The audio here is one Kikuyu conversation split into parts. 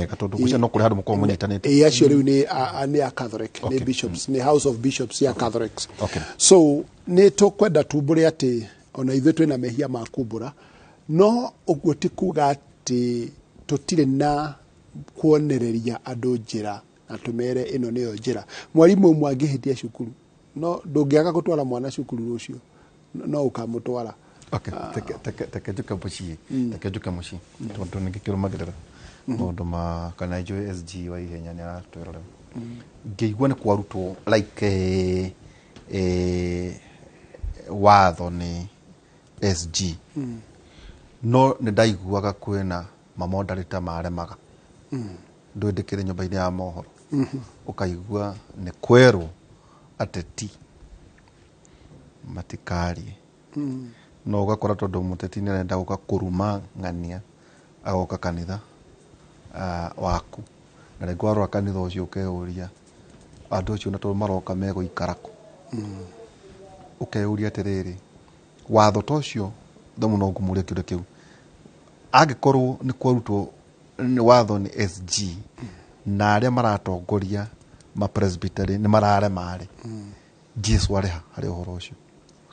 Wega, tondũ ngwĩciria no kũrĩ handũ mũkoragwo mũnyitanĩte. Ĩ, acio rĩu nĩ a Catholic, nĩ bishops, nĩ House of Bishops ya Catholics. So nĩ tũkwenda tumbũre atĩ ona ithuĩ twĩna mehia ma kumbũra, no ũguo ti kuga atĩ tũtirĩ na kuonereria andũ njĩra na tũmere ĩno nĩyo njĩra. Mwarimũ ũmwe angĩhĩtia cukuru, no ndũngĩaga gũtwara mwana cukuru rũciũ, no ũkamũtwara. Okay, teke njuke mũciĩ, teke njuke mũciĩ, tondũ nĩ ngĩkĩrũmagĩrĩra maũndũ ma kana njũĩ SG wa ihenya nĩ aratwĩrorera. Ngĩigua nĩ kwarutwo like watho nĩ SG, no nĩ ndaiguaga kwĩna mamondarĩta maremaga. Ndũĩ ndĩkĩrĩ nyũmba-inĩ ya mohoro, ũkaigua nĩ kwerwo ateti matikarie, no ũgakora tondũ mũteti nĩ arenda gũka kũruma ng'ania, agoka kanitha waku, na rĩngĩ warora kanitha ũcio ũkeyũria andũ acio na tondũ maroka megũikara kũ. Ũkeyũria atĩrĩrĩ, watho ta ũcio thamũ no ngũmũria kĩũria kĩu, angĩkorwo nĩ kwarutwo nĩ watho nĩ SG na arĩa maratongoria ma presbytery nĩ mararema rĩ, Jesu arĩ ha harĩ ũhoro ũcio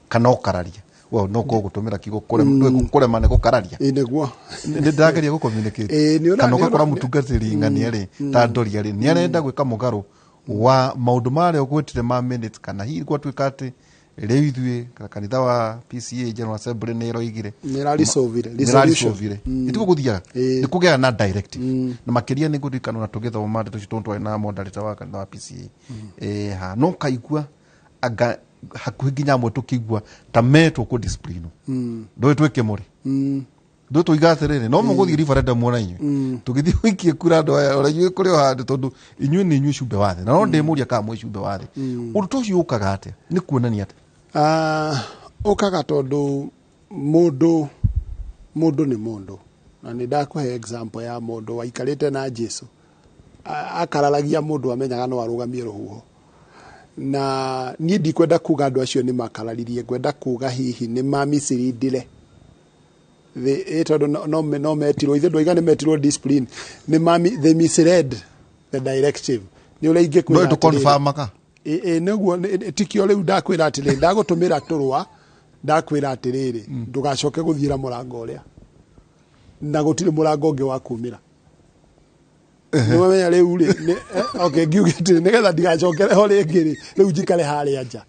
kana ũkararia? Well, no korwo gũtũmĩra kiugo kũrema nĩ gũkararia. Ĩ, nĩguo. Nĩ ndĩrageria gũ communicate. Ĩ, kana ũgakora mũtungatĩri ng'ania rĩ, ta ndoria rĩ, nĩ arenda gwĩka mũgarũ wa maũndũ marĩa ũgwĩtire ma minutes, kana hihi gwatuĩka atĩ rĩu ithuĩ kana kanitha wa PCA General Assembly nĩ ĩroigire. Nĩ ĩraresolvire. Nĩ ĩraresolvire. Ĩtiguo gũthiaga, nĩ kũgĩaga na directive, na makĩria nĩ ngũririkana ona tũgĩthoma ndeto icio tondũ twarĩ na moderator wa kanitha wa PCA ha no kaigua anga hakuhĩ nginya amwe tũkĩigua ta metwo kũ discipline, ndũĩ twĩke mũrĩ ndå tå atĩrĩrĩ, no mũgũthiĩ referendum ona inyuĩ tũgĩthiĩ gũikie kura, andũ aya ona inyuĩ kũrĩ o handũ, tondũ inyuĩ nĩ inyuĩ cumbe wa thĩ, na no ndĩmũria kana mwĩ cumbe wa thĩ. Ũndũ ta ũcio ũkaga atĩa? Nĩ kuonania atĩa? Ah, ũkaga tondũ mũndũ nĩ mũndũ, na nĩ ndakũhe example ya mũndũ waikarĩte na Jesu. Akararagia mũndũ amenyaga no arũgamie rũhuho, na niĩ ndikwenda kuga andũ acio nĩ makararirie, ngwenda kuga hihi nĩ mamisirindire tondũ no metirwo ithe ndwaiga nĩ metirwo discipline, nĩ mami, they misread the directive. Nĩ ũrĩa ingĩkwĩra No atĩrĩrĩ. tũkonfamaga. Ĩ nĩguo tikio rĩu ndakwĩra atĩrĩrĩ, ndagũtũmĩra tũrũa, ndakwĩra atĩrĩrĩ, ndũgacoke gũthiĩra mũrango ũrĩa, na gũtirĩ mũrango ũngĩ wa kumĩra. Nĩwamenya rĩu rĩ okay, ngiuge atĩrĩ, nĩgetha ndigacokere ho rĩngĩ rĩ, rĩu njikare harĩa nja.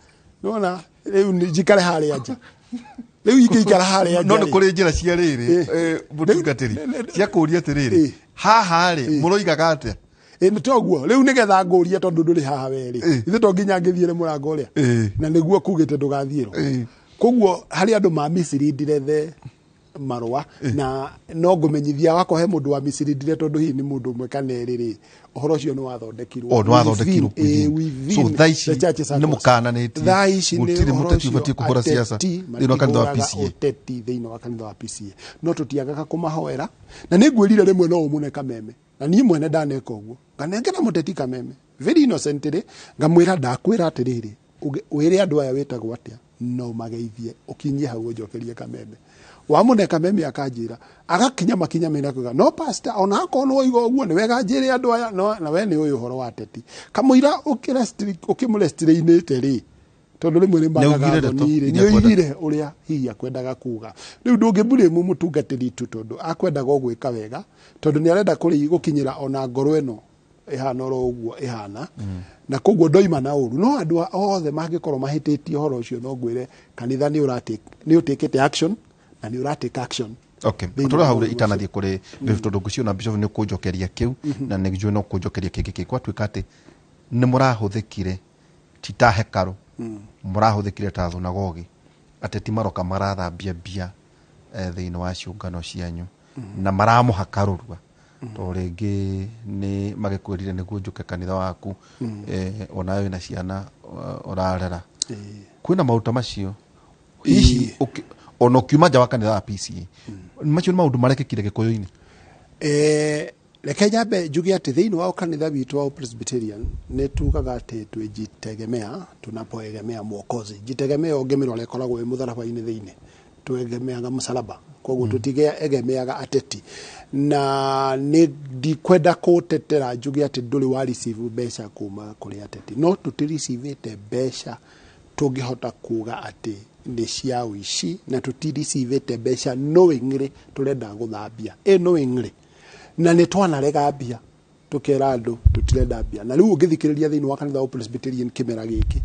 Nĩwona rĩu njikare harĩa nja, rĩu ingĩikara harĩa No nja nĩ rĩ, kũrĩ njĩra cia rĩrĩ, mũtungatĩri, cia kũũria atĩrĩrĩ, haha rĩ mũroigaga atĩa? Ĩ, nĩ toguo rĩu nĩgetha ngũrie, tondũ ndũrĩ haha we rĩ, ithe to nginya ngĩthiĩre mũrango ũrĩa na nĩguo kugĩte ndũgathiĩrwo. Koguo harĩ andũ ma misirindire the marũa, na no ngũmenyithia wakorwo he mũndũ wa misirindire, tondũ hihi nĩ mũndũ ũmwe kana erĩ rĩ, ũhoro ũcio nĩ wathondekirwo. O, nĩ wathondekirwo Within, within. So within thaa ici the church circles. nĩ mũkananĩtie. Thaa ici nĩ Gũtirĩ ũhoro mũteti ũcio ũbatiĩ kũhũra siasa ateti thĩinĩ wa kanitha wa matihũraga PCA. ũteti thĩinĩ wa kanitha wa PCA, no tũtiagaga kũmahoera, na nĩ ngwĩrire rĩmwe no ũmũne kameme, na niĩ mwene ndaneka ũguo, nganengera mũteti kameme very innocently, ngamwĩra, ndakwĩra atĩrĩrĩ, wĩre andũ aya wĩtagwo atĩa, no mageithie, ũkinyie hau ũnjokerie kameme. Wamũne kameme akanjĩra, agakinya makinya mena kuga, no pastor, ona akorwo nĩ woiga ũguo, nĩ wega njĩre andũ aya no, na we nĩ ũyũ ũhoro wa ateti kamũira ũkĩmũrestrictĩte rĩ, tondũ rĩmwe nĩ magaga Nĩaugire ndeto thoni rĩ, iria akwendaga. Nĩoigire ũrĩa hihi akwendaga kuga. Rĩu ndũngĩmburĩmu mũtungatĩri tu, tondũ akwendaga o gwĩka wega, tondũ nĩ arenda kũrĩ gũkinyĩra ona ngoro ĩno ĩhana oro ũguo ĩhana, na koguo ndoima na ũru. No andũ othe mangĩkorwo mahĩtĩtie ũhoro ũcio, no ngwĩre kanitha nĩ ũtĩkĩte action na nĩ ũratake action. Thĩinĩ Tũrĩ wa hau rĩ, ũndũ itanathiĩ kũrĩ bishop, tondũ ngwĩciria ona bishop nĩ ũkũnjokeria kĩu, na nĩ njũĩ no kũnjokeria kĩngĩ kĩ gwatuĩka atĩ nĩ mũrahũthĩkire ti ta hekarũ, mũrahũthĩkire ta thunagogi, ateti maroka marathambia mbia thĩinĩ wa ciũngano cianyu na maramũhaka rũrua, tondũ rĩngĩ nĩ magĩkwĩrire nĩguo njũke kanitha waku, onawe wĩna ciana ũrarera. Kwĩna maũndũ ta macio hihi ona ũkiuma nja wa kanitha wa PCA? Macio nĩ maũndũ marekĩkire gĩkũyũ-inĩ? Reke nyambe njuge atĩ thĩinĩ wa kanitha witũ wa Presbyterian nĩ tugaga atĩ twĩjitegemea tunapoegemea Mwokozi. Jitegemea ũngĩmĩrora ĩkoragwo ĩ mũtharaba-inĩ thĩinĩ. Twegemeaga mũcalaba, koguo tũtigemeaga ateti, na nĩ ndikwenda kũtetera njuge atĩ ndũrĩ wa receive mbeca kuma kũrĩ ateti, no tũtirecivĩte mbeca tũngĩhota kuga atĩ nĩ cia ũici, na tũtirecivĩte mbeca knowingly tũrenda gũthambia ĩ knowingly, na nĩ twanarega mbia, tũkera andũ tũtirenda mbia. Na rĩu ũngĩthikĩrĩria thĩinĩ wa kanitha wa Presbyterian kĩmera gĩkĩ,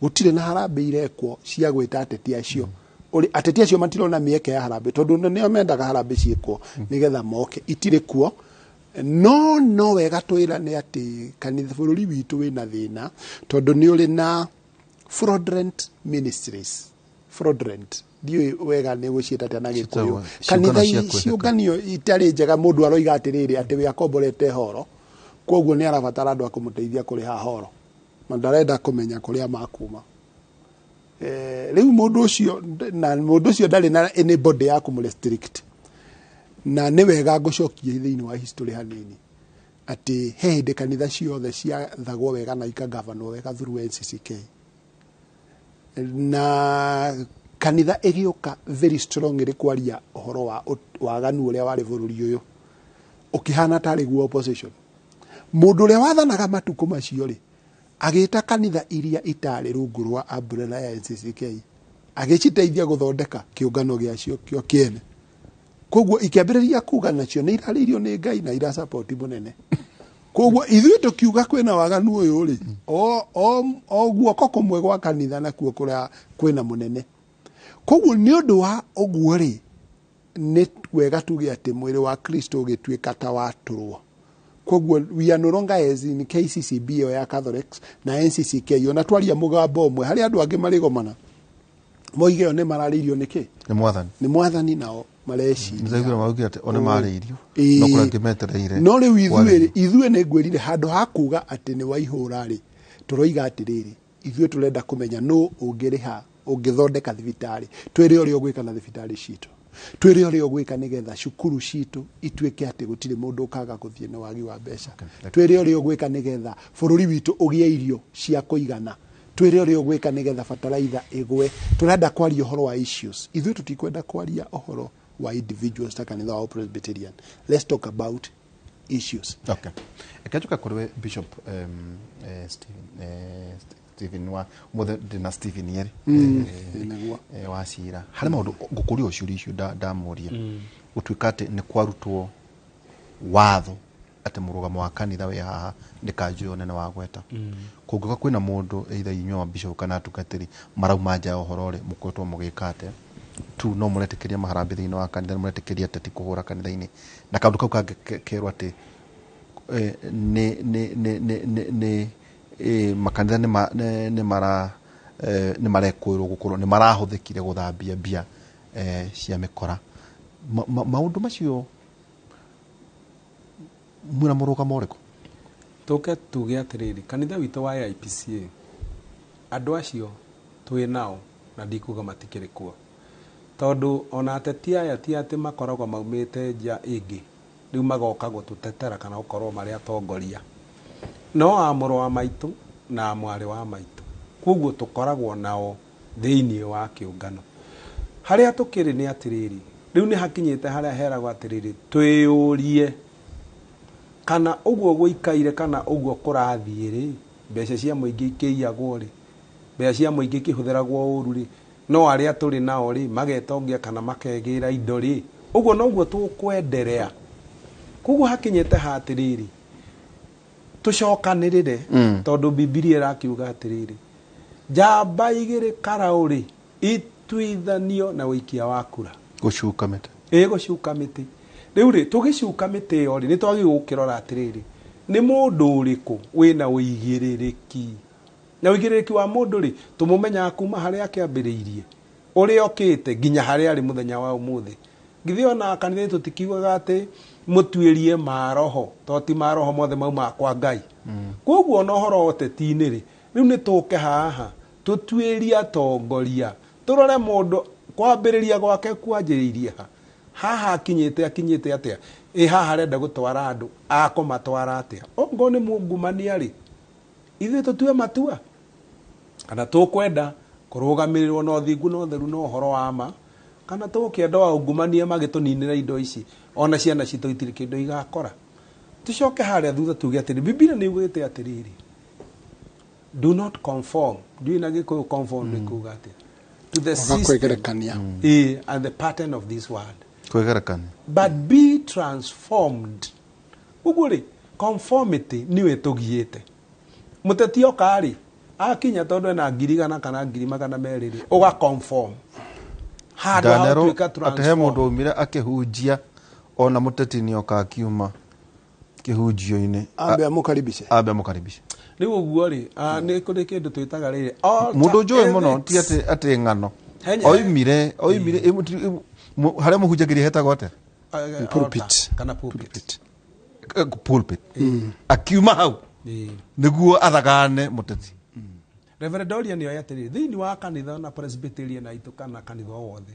gũtirĩ na harambĩ irekwo cia gwĩta ateti acio. Ũrĩ ateti acio matirona mĩeke ya harambĩ, tondũ nĩo mendaga harambĩ ciĩkwo nĩgetha moke, itirĩ kuo. No wega twĩrane atĩ kanitha bũrũri witũ wĩna thĩna, tondũ nĩ ũrĩ na fraudulent ministries. Fraudulent, ndiũĩ wega nĩ gũciĩta atĩa na Gĩkũyũ. Ciĩtagwo kanitha ciũngano cia kwĩhĩka. Ciũnganio itarĩ njega. Mũndũ aroiga atĩrĩrĩ, atĩ we akomborete horo, koguo nĩ arabatara andũ a kũmũteithia kũrĩha horo, na ndarenda kũmenya kũrĩa makuma. Rĩu mũndũ ũcio, na mũndũ ũcio ndarĩ na anybody ya kũmũrestrict. Na nĩ wega ngũcokie thĩinĩ wa history hanini, atĩ he hĩndĩ kanitha ciothe ciathagwo wega na ikagavanwo wega through NCCK, na kanitha ĩgĩũka very strong ĩrĩ kwaria ũhoro wa waganu ũrĩa warĩ bũrũri ũyũ, ũkĩhana tarĩ guo opposition. Mũndũ ũrĩa wathanaga matukũ macio rĩ, agĩta kanitha iria itarĩ rungu rwa umbrella ya NCCK, agĩciteithia gũthondeka kĩũngano gĩacio kĩo kĩene. Koguo ikĩambĩrĩria kuga nacio nĩ irarĩirio nĩ Ngai na irasapoti mũnene. Koguo ithuĩ tũkiuga kwĩna waganu ũyũ rĩ, o guoko kũmwe gwa kanitha nakuo kũrĩa kwĩna mũnene. Koguo nĩ ũndũ wa ũguo rĩ, nĩ wega tuge atĩ mwĩrĩ wa Kristo ũgĩtuĩka ta watũrwo. Koguo we are no longer as in KCCB ĩyo ya Catholics na NCCK, ona twaria mũgambo ũmwe, harĩ andũ angĩ marĩgomana moige o nĩ mararĩirio nĩkĩ. Nĩ mwathani. Nĩ mwathani nao mareciria. Nĩthaiguire maugire atĩ o nĩ marĩirio, Ĩĩ. no kũrĩ angĩ metereire No rĩu ithuĩ kwarĩrio. Ithuĩ nĩ ngwĩrire, handũ ha kuga atĩ nĩ waihũra rĩ, tũroiga atĩrĩrĩ, ithuĩ tũrenda kũmenya nũ ũngĩrĩha, ũngĩthondeka thibitarĩ. Twĩre ũrĩa ũgwĩka na thibitarĩ citũ, twĩre ũrĩa ũgwĩka nĩgetha cukuru citũ ituĩke atĩ gũtirĩ mũndũ ũkaga gũthiĩ nĩ wagi wa mbeca. Twĩre ũrĩa ũgwĩka nĩgetha bũrũri witũ ũgĩe irio cia kũigana. Twĩre ũrĩa ũgwĩka nĩgetha bataraitha ĩgwe. Tũrenda kwaria ũhoro wa issues. Ithuĩ tũtikwenda kwaria ũhoro wa individuals ta kanitha wa Presbyterian. Let's talk about issues. Okay, reke njoke kũrĩ we Bishop Stephen, Stephen wa mũthĩ ndĩna Stephen Yerĩ. Nĩguo. Wa cira harĩ maũndũ ngũkũria o ciũria icio ndamũria, gũtuĩka atĩ nĩ kwarutwo watho atĩ mũrũgamo wa kanitha wĩ haha nĩ kanjũ ĩyo nene wa gweta, kũngĩũka kwĩna mũndũ either inyuĩ wa bishop kana atungatĩri marauma nja ya ũhoro rĩ, mũkoretwo mũgĩka atĩa tu? No mũretĩkĩria maharambĩ thĩinĩ wa kanitha? Nĩ mũretĩkĩria ateti kũhũra kanitha-inĩ? Na kaũndũ kau kangĩ kerwo atĩ nĩ makanitha nĩ mara nĩ marekũĩrwo gũkorwo nĩ marahũthĩkire gũthambia mbia cia mĩkora. Maũndũ macio mwĩna mũrũgamo ũrĩkũ? Tũke tuge atĩrĩrĩ, kanitha witũ wa AIPCA, andũ acio twĩ nao, na ndikuga matikĩrĩ kuo, tondũ ona ateti aya ti atĩ makoragwo maumĩte nja ĩngĩ rĩu magoka gũtũtetera kana gũkorwo marĩ atongoria, no a mũrũ wa maitũ na a mwarĩ wa maitũ. Koguo tũkoragwo nao thĩinĩ wa kĩũngano. Harĩa tũkĩrĩ nĩ atĩrĩrĩ, rĩu nĩ hakinyĩte harĩa heragwo atĩrĩrĩ, twĩyũrie kana ũguo gũikaire kana ũguo kũrathiĩ rĩ, mbeca cia mũingĩ ikĩiyagwo rĩ, mbeca cia mũingĩ ikĩhũthĩragwo ũru rĩ, no arĩa tũrĩ nao rĩ magetongia kana makegĩra indo rĩ, ũguo noguo tũkwenderea. Koguo hakinyĩte ha atĩrĩrĩ, tũcokanĩrĩre, tondũ Bibilia ĩrakiuga atĩrĩrĩ, njamba igĩrĩ karaũ rĩ ituithanio na ũikia wa kura. Gũcuka mĩtĩ. Ĩ, gũcuka mĩtĩ. Rĩu rĩ, tũgĩcuka mĩtĩ ĩyo rĩ, nĩ twagĩrĩirwo gũkĩrora atĩrĩrĩ, nĩ mũndũ ũrĩkũ wĩna ũigĩrĩrĩki, na ũigĩrĩrĩki wa mũndũ rĩ, tũmũmenyaga kuma harĩa akĩambĩrĩirie, ũrĩa okĩte nginya harĩa arĩ mũthenya wa ũmũthĩ. Githĩ ona kanitha tũtikiugaga atĩ mũtuĩrie maroho, to ti maroho mothe maumaga kwa Ngai? Koguo ona ũhoro wa ũteti-inĩ rĩ, rĩu nĩ tũke haha tũtuĩrie atongoria, tũrore mũndũ kwambĩrĩria gwake kwanjĩrĩirie ha, haha akinyĩte atĩa, ĩ haha arenda gũtwara andũ, akũmatwara atĩa? Ongorwo nĩ mungumania rĩ, ithuĩ tũtue matua kana tũkwenda kũrũgamĩrĩrwo na ũthingu na ũtheru na ũhoro wa ma. Kana tũgũkĩenda aungumania magĩtũninĩra indo ici, ona ciana citũ itirĩ kĩndũ igakora. Tũcoke harĩa thutha tuge atĩrĩ, Bibilia nĩ yugĩte atĩrĩrĩ, do not conform. Ndiũĩ na Gĩkũyũ conform nĩ kuga atĩa. To the Kwaga system kwĩgerekania. And the pattern of this world. Kwĩgerekania. But be transformed. Ũguo rĩ, conformity nĩyo ĩtũgiĩte. Mũteti oka rĩ, akinya tondũ ena 100,000 kana 200,000 rĩ, ũga conform. Handũ ha Ndanerwo gũtuĩka atĩ he mũndũ transform. aumire akĩhunjia ona mũteti nĩoka akiuma kĩhunjio-inĩ. Ambe amũkaribishe. Ambe amũkaribishe. Rĩu ũguo rĩ, nĩ kũrĩ kĩndũ twĩtaga rĩrĩ, altar Mũndũ njũĩ mũno ti ethics. atĩ ng'ano. Henya- Oimire harĩa mũhunjagĩria hetagwo atĩa? Pulpit. Altar, kana pulpit. Pulpit. Akiuma hau nĩguo athagane mũteti. Reverend Doria nĩoĩ atĩrĩrĩ, thĩinĩ wa kanitha na Presbyterian aitũ kana kanitha o wothe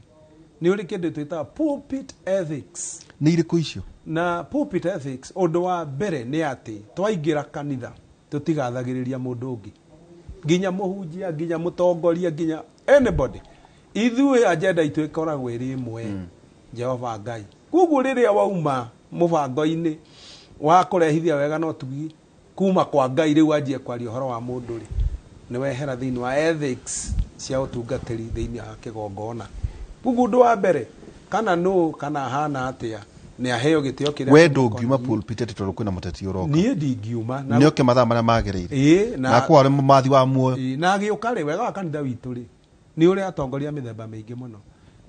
nĩ ũrĩ kĩndũ twĩtaga pulpit ethics. Nĩ irĩkũ icio? Na pulpit ethics, ũndũ wa mbere nĩ atĩ twaingĩra kanitha tũtigathagĩrĩria mũndũ ũngĩ, nginya mũhunjia, nginya mũtongoria, nginya anybody. Ithuĩ agenda itũ ĩkoragwo ĩrĩ ĩmwe, Jehova Ngai. Koguo rĩrĩa wauma mũbango-inĩ wa kũrehithia wega na ũtugi kuma kwa Ngai, rĩu wanjie kwaria ũhoro wa mũndũ rĩ, nĩ wehera thĩinĩ wa ethics cia ũtungatĩri thĩinĩ wa kĩgongona. Koguo ũndũ wa mbere, kana nũ kana hana atĩa, nĩ aheo gĩtĩo kĩrĩa We kĩmũkoniĩ. ndũngiuma pulpit atĩ tondũ kwĩna mũteti ũroka. Niĩ ndingiuma. Na Nĩ oke mathaa marĩa magĩrĩire. Ĩĩ, Na akorwo arĩ mũmathi wa muoyo. Ĩĩ, na agĩũka rĩ, wega wa kanitha witũ rĩ, nĩ ũrĩ atongoria mĩthemba mĩingĩ mũno.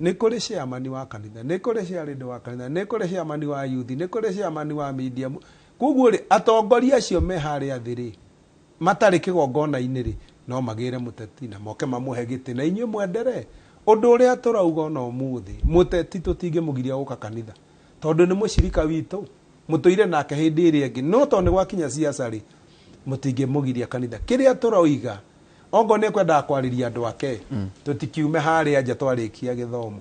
Nĩ kũrĩ chairman wa kanitha, nĩ kũrĩ chairlady wa kanitha, nĩ kũrĩ chairman wa youth, nĩ kũrĩ chairman wa media. Koguo rĩ, atongoria acio me harĩa thĩ rĩ, matarĩ kĩgongona-inĩ rĩ, no magĩre mũteti na moke mamũhe gĩtĩ na inyuĩ mwendere. Ũndũ ũrĩa tũrauga ona ũmũthĩ, mũteti tũtingĩmũgiria gũka kanitha, tondũ nĩ mũcirika witũ, mũtũire nake hĩndĩ ĩrĩa ĩngĩ. No tondũ nĩ gwakinya siasa rĩ, mũtingĩmũgiria kanitha. Kĩrĩa tũroiga, ongorwo nĩ ekwendaga kwarĩria andũ ake, tũtikiume harĩa nja twarĩkia gĩthomo,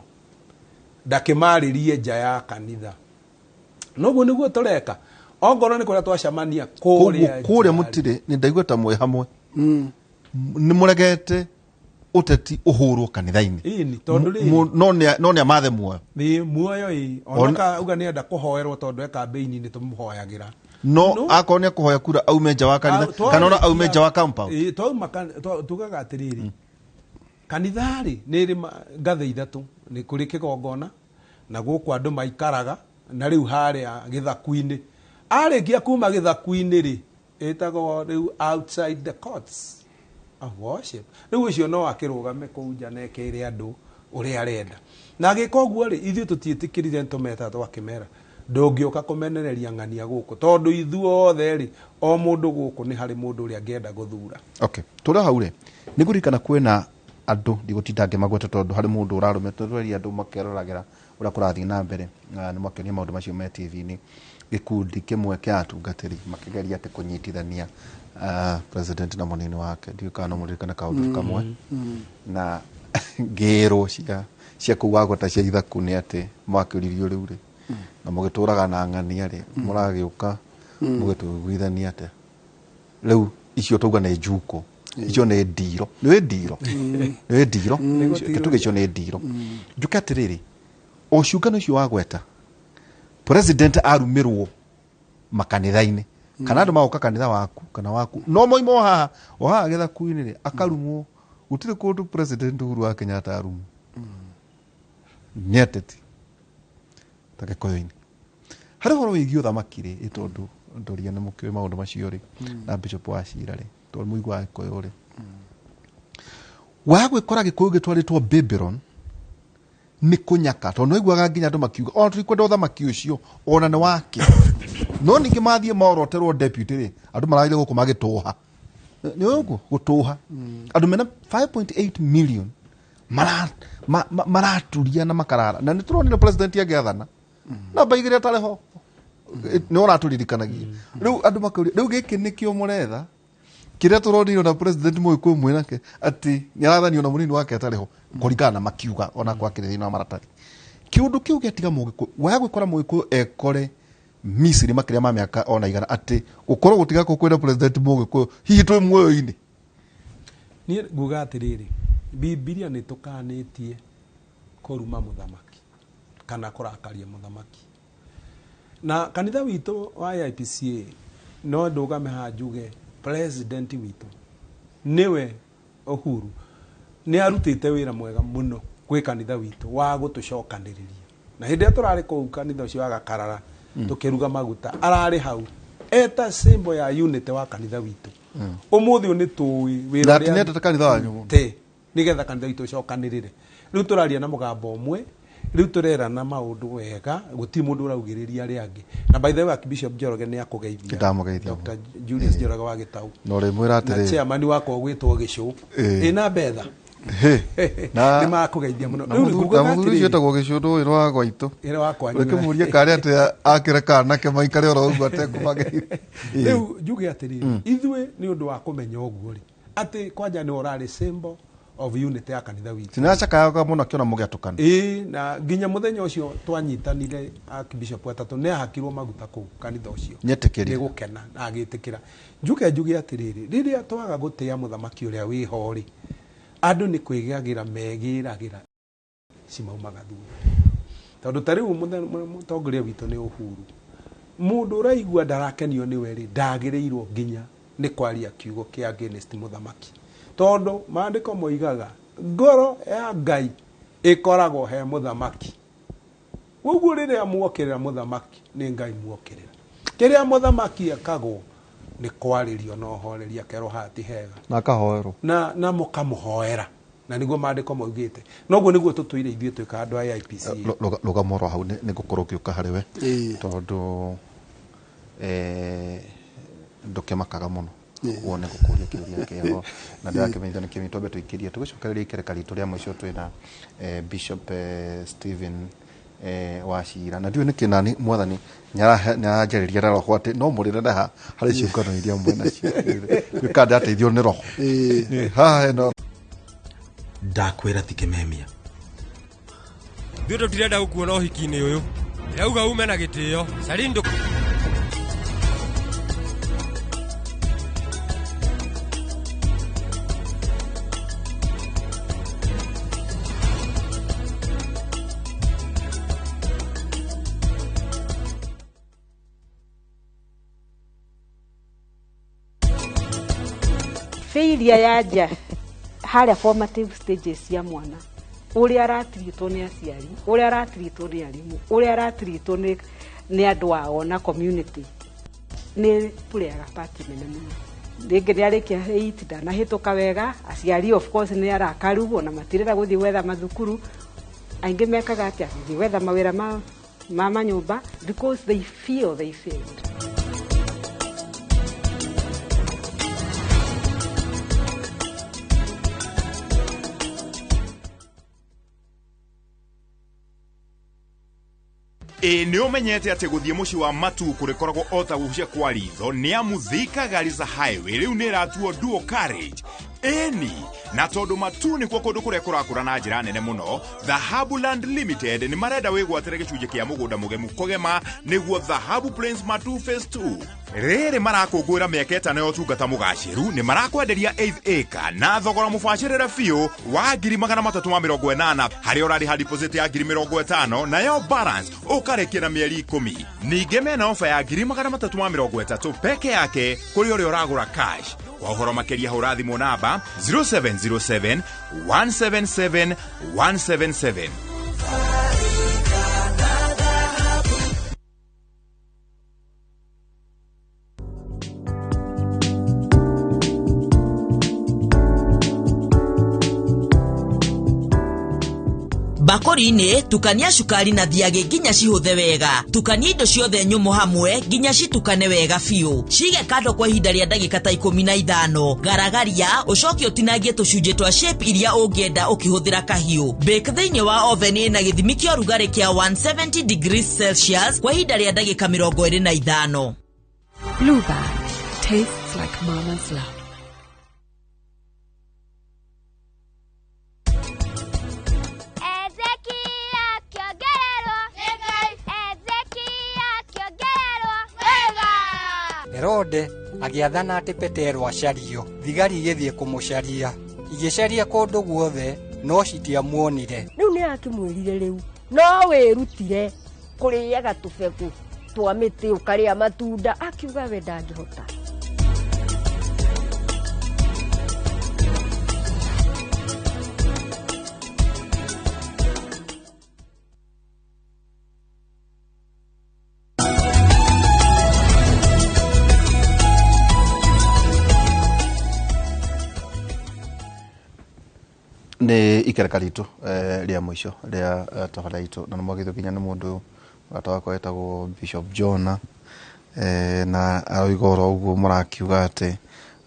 ndakĩmarĩrie nja ya kanitha. Noguo nĩguo tũreka. Ongorwo nĩ kũrĩa twacemania kũrĩa Koguo kũrĩa nja-rĩ. mũtirĩ, nĩ ndaigua ta mwĩ hamwe. Nĩ mũregete ũteti ũhũrwo kanitha-inĩ. Ĩni, tondũ rĩrĩ. No nĩ amathe muoyo. Nĩ muoyo ĩ, ona ka uga nĩ enda kũhoerwo tondũ e kambĩini nĩ tũmũhoyagĩra. No akorwo nĩ ekũhoya kura aume nja wa kanitha, kana ona aume nja wa compound. Ĩ, twauma tugaga atĩrĩrĩ, kanitha rĩ nĩ ĩrĩ ngathĩ ithatũ, nĩ kũrĩ kĩgongona na gũkũ andũ maikaraga, na rĩu harĩa gĩthaku-inĩ. Arĩkia kuma gĩthaku-inĩ rĩ, ĩtagwo rĩu outside the courts of worship. Rĩu ũcio no akĩrũgame kũu nja na ekĩre andũ ũrĩa arenda. Na agĩka ũguo rĩ, ithuĩ tũtiĩtĩkĩrire, nĩtũmetaga tũgakĩmera, ndũngĩũka kũmenereria ng'ania gũkũ, tondũ ithuothe rĩ, o mũndũ gũkũ nĩ harĩ mũndũ ũrĩa angĩenda gũthura. Okay, tũrĩ hau rĩ, nĩ ngũririkana kwĩna andũ, ndigũtinda ngĩmagweta tondũ harĩ mũndũ ũrarũmĩrĩra, tũreria andũ makeroragĩra ũrĩa kũrathiĩ na mbere, na nĩ makĩonia maũndũ macio me T V-inĩ. Gĩkundi kĩmwe kĩa atungatĩri makĩgeria atĩ kũnyitithania, president na mũnini wake, ndiũĩ kana no mũririkane kaũndũ kamwe. Na ngĩrwo cia kũu wagweta cia ithaku nĩ atĩ mwakĩũririo rĩu rĩ, na mũgĩtũraga na ng'ania rĩ, mũragĩũka mũgĩtũiguithania atĩa? Rĩu icio tauga nĩ njuko, icio nĩ ndiro, nĩ ndiro, nĩ ndiro, gĩtugĩ icio nĩ ndiro. Njuke atĩrĩrĩ, o ciũngano icio wagweta, president arumĩrwo makanitha-inĩ, kana andũ magoka kanitha waku kana waku, no moima o haha, o haha gĩthaku-inĩ rĩ, akarumwo. Gũtirĩ kũndũ president Uhuru wa Kenyatta arumwo. Nĩ ateti ta Gĩkũyũ-inĩ. Harĩ ũhoro wĩgiĩ ũthamaki rĩ, ĩ tondũ Ndoria nĩ mũkĩũĩ maũndũ macio rĩ, na Bishop wa Cira rĩ, tondũ mũiguaga Gĩkũyũ rĩ. Wa gwĩkora Gĩkũyũ gĩtwarĩtwo Babylon nĩ kũnyaka, tondũ nĩwaiguaga nginya andũ makiuga ona tũtikwenda ũthamaki ũcio, ona nĩ wake. No ningĩ mathiĩ moroterwo deputy rĩ, andũ maragire gũkũ magĩtũha. Nĩ ũĩ ũguo? Gũtũha. Andũ mena 5.8 million maraturia na makarara. Na nĩ tũronire president agĩathana. Namba igĩrĩ atarĩ ho. Nĩ ũratũririkanagia. Rĩu andũ makauria, rĩu gĩkĩ nĩkĩo mũretha? Kĩrĩa tũronire na president Mũgĩkũyũ mwĩnake atĩ nĩ arathanio na mũnini wake atarĩ ho, kũringana na makiuga ona kwa kĩrĩ thĩinĩ wa maratathi. Kĩũndũ kĩu gĩatiga Mũgĩkũyũ, waya gwĩkora Mũgĩkũyũ ekore Misiri makĩria ma mĩaka ona igana atĩ gũkorwo gũtigakorwo kwĩna president Mũgĩkũyũ hihi twĩ muoyo-inĩ. Niĩ nguga atĩrĩrĩ, Bibilia nĩ tũkanĩtie Kũruma mũthamaki kana kũrakaria mũthamaki. Na kanitha witũ wa AIPCA, no ndũgame haha njuge president witũ nĩwe Uhuru nĩ arutĩte wĩra mwega mũno gwĩ kanitha witũ wa gũtũcokanĩrĩria. Na hĩndĩ ĩrĩa tũrarĩ kũu kanitha ũcio wa Gakarara tũkĩruga maguta, ararĩ hau eta symbol ya unity wa kanitha witũ. Ũmũthĩ ũyũ nĩ tũĩ wĩra Na ũrĩa tinendete kanitha wanyu mũno. Te nigetha kanitha witũ ũcokanĩrĩre. Rĩu tũraria na mũgambo ũmwe, rĩu tũrerana maũndũ wega, gũtirĩ mũndũ ũraugĩrĩria arĩa angĩ. Na by the way, Archbishop Njoroge nĩ akũgeithia. Ndamũgeithia. Dr. Julius Njoroge wa Gĩtau Na ũrĩmwĩra na atĩrĩrĩ, chairman wakwa ũgwĩtwo Gĩcũ ĩna betha Na nĩ makũgeithia mũno. na Rĩu mũthuri ngugaga na mũthuri ũcio atĩrĩrĩ, wĩtagwo Gĩcũ ndũĩ nĩ wa gwaitũ. Ĩrĩa wa kwanyu. Ũkĩmũria karĩ atĩ akĩre kanake maikare oro ũguo atekũmageithia. Rĩu njuge atĩrĩrĩ, ithuĩ nĩ ũndũ wa kũmenya ũguo rĩ, atĩ kwanja nĩ ũrarĩ symbol of unity ya kanitha witũ. Tinacakayaga mũno akĩona mũgĩatũkana. Ĩĩ, na nginya mũthenya ũcio twanyitanire archbishop atatũ nĩ ahakirwo maguta kũu kanitha ũcio. Nĩetĩkĩrire. Nĩ gũkena na agĩtĩkĩra. Njuge atĩrĩrĩ, rĩrĩa twaga gũtĩa mũthamaki ũrĩa wĩho rĩ, andũ nĩ kwĩgagĩra megĩragĩra cimaumaga thutha. Tondũ ta rĩu mũtongoria witũ nĩ Uhuru, mũndũ ũraigua ndarakenio nĩwe rĩ, ndagĩrĩirwo nginya nĩ kwaria kiugo kĩa against mũthamaki, tondũ maandĩko moigaga ngoro ya Ngai ĩkoragwo he mũthamaki. Koguo rĩrĩa muokĩrĩra mũthamaki, nĩ Ngai muokĩrĩra. Kĩrĩa mũthamaki ekagwo nĩ kwarĩrio na ũhoreri, akerwo haha ti hega, Na akahoerwo. Na mũkamũhoera, na nĩguo maandĩko maugĩte. Noguo nĩguo tũtũire ithuĩ twĩka andũ a AIPCA. Rũgamo oro hau, nĩ ngũkorwo ngĩũka harĩ we tondũ ndũkĩmakaga mũno wone gũkũria kĩũria kĩho na ndĩrakĩmenyithio nĩ kĩmi. Twambe tũikĩrie tũgĩcokereria ikereka ritũ rĩa mũico twĩna Bishop Stephen Wachira, na ndiũĩ nĩkĩ nani mwathani nĩaranjarĩria na roho atĩ no mũrĩneneha harĩ ciũngano iria mwĩ nacio. Nduĩka ndateithio nĩ roho. Haha hena Ndakwĩra ti kĩmemia. Ithuĩ tũtirenda gũkuona ũhiki-inĩ ũyũ. Ndĩrauga ume na gĩtĩo. Carindo. Failure yanja harĩa formative stages cia mwana, ũrĩa aratiritwo nĩ aciari, ũrĩa aratiritwo nĩ arimũ, ũrĩa aratiritwo nĩ andũ ao na community, nĩ pũrĩaga part nene mũno. Rĩngĩ nĩ arĩkia 8, ndanahĩtũka wega, aciari of course nĩ arakaru, ona matirenda gũthiĩ gwetha mathukuru. Aingĩ mekaga atĩa? Gũthiĩ gwetha mawĩra ma manyũmba because they feel they failed. Ĩ nĩ ũmenyete atĩ gũthiĩ mũciĩ wa Matu kũrĩkoragwo o ta gũcia kwa ritho, nĩ amu Thika Garissa Highway rĩu nĩ ĩratuo dual carriage. Ĩni na tondũ Matu nĩkuo kũndũ kũrĩa kũrakũra na njĩra nene mũno, Dhahabu Land Limited nĩ marenda wĩgwatĩre gĩcunjĩ kĩa mũgũnda mũgemu kũgema, nĩguo Dhahabu Plains Matu Phase 2. Rĩrĩ marakũngũĩra mĩaka 5 ya ũtungata mũgacĩru, nĩ marakwenderia 8 acre na thogora mũbacĩrĩre biũ wa 380,000, harĩa ũrarĩha deposit ya 50,000 nayo balance ũkarĩkia na mĩeri 10. Ningĩ mena ofa ya 330,000 peke yake kũrĩ ũrĩa ũragũra cash. Kwa ũhoro makĩria hũra thimũ namba 0707 177 177. Bakũri-inĩ tukania cukari na thiagĩ nginya cihũthe wega. Tukania indo ciothe nyũmũ hamwe nginya citukane wega biũ. Cige kando kwa ihinda rĩa ndagĩka ta 15. Garagaria ũcoke ũtinangie tũcunjĩ twa shape iria ũngĩenda ũkĩhũthĩra kahiũ. Bake thĩinĩ wa oven ĩna gĩthimi kĩa ũrugarĩ kĩa 170 degrees Celsius kwa ihinda rĩa ndagĩka 25. Blue Band tastes like mama's love. Herode agĩathana atĩ Petero acario. Thigari igĩthiĩ kũmũcaria, igĩcaria kũndũ guothe No citiamuonire. Rĩu nĩ akĩmwĩrire rĩu no wĩrutire kũrĩaga tũbegũ twa mĩtĩ ũkarĩa matunda, akiuga we ndangĩhota. Nä ikereka ritå rä a må ico rä a tabara itå na nä mwagithio nginya nä må ndå mũrata wakwa etagwo Bishop Jona, na aroiga oro ũguo mũrakiuga atĩ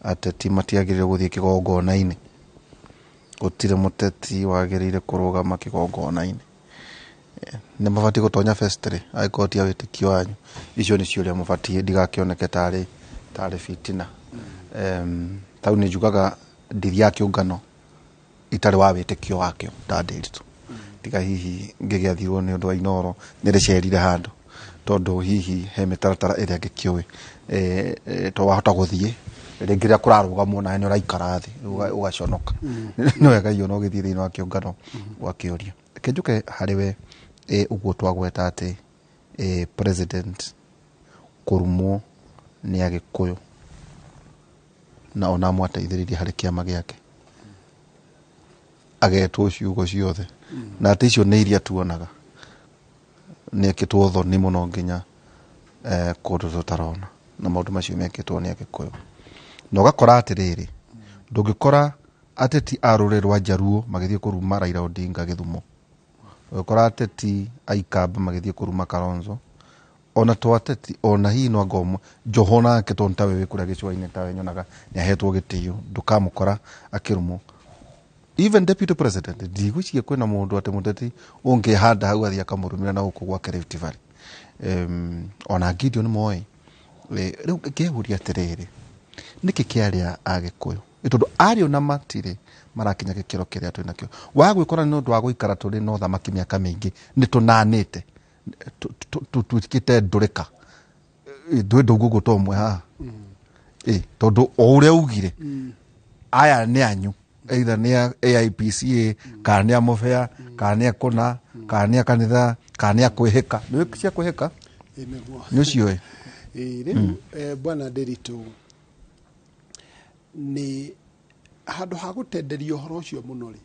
ateti matiagĩrĩire gũthiĩ kĩgongona-inĩ, gũtirĩ mũteti wagĩrĩire kũrũgama kĩgongona-inĩ, nĩ mabatiĩ gũtonya vestry angĩkorwo ti a wĩtĩkio wanyu. Icio nĩ ciũria mũbatiĩ ndigakĩoneke tarĩ fitina. Tau nĩ njugaga ndithiaga kĩũngano itarĩ wa wĩtĩkio wakĩo ta Ndĩritũ, tiga hihi ngĩgĩathirwo nĩ ũndũ wa Inoro nĩ rĩcerire handũ, tondũ hihi he mĩtaratara ĩrĩa ngĩkĩũĩ, to wahota gũthiĩ rĩngĩ rĩrĩa kũrarũgamwo nawe nĩ ũraikara thĩ ũgaconoka. Nĩ wega hihi ona ũgĩthiĩ thĩinĩ wa kĩũngano ũgakĩũria. Reke njũke harĩ we, ũguo twagweta atĩ president kũrumwo nĩ Agĩkũyũ na ona amwateithĩrĩirie harĩ kĩama gĩake agetwo ciugo ciothe, na atĩ icio nĩ iria tuonaga nĩ ekĩtwo thoni mũno nginya kũndũ tũtarona, na maũndũ macio mekĩtwo nĩ Agĩkũyũ. Na ũgakora atĩrĩrĩ, ndũngĩkora ateti a rũrĩrĩ rwa Njaruo magĩthiĩ kũruma Raila Odinga Gĩthumo, ũngĩkora ateti a Ikamba magĩthiĩ kũruma Kalonzo, ona to ateti ona hihi no anga ũmwe Joho nake tondũ tawe wĩ kũrĩa gĩcũa-inĩ tawe nyonaga nĩ ahetwo gĩtĩo, ndũkamũkora akĩrumwo. Even deputy president ndigwĩciria kwĩna mũndũ atĩ mũteti ũngĩhanda hau athiĩ akamũrumĩra na gũkũ gwake Rift Valley. Ona Gideon Moi. Rĩu ngĩũria atĩrĩrĩ, nĩkĩ kĩarĩa Agĩkũyũ? Nĩ tondũ aria ona matirĩ marakinya gĩkĩro kĩrĩa twĩ nakĩo. Wagwĩkora nĩ ũndũ wa gũikara tũrĩ na ũthamaki mĩaka mĩingĩ nĩ tũnanĩte, tuĩkĩte ndũrĩka, ndũĩ ndũngũgũ to ũmwe haha, tondũ o ũrĩa ugire aya nĩ anyu, either nĩ a AIPCA kana nĩ a Mũbea kana nĩ a kũna kana nĩ a kanitha kana nĩ a kwĩhĩka. Nĩ cia kwĩhĩka nĩ ũcio ĩ. Rĩu bwana Ndĩritũ, nĩ handũ ha gũtenderia ũhoro ũcio mũno rĩ,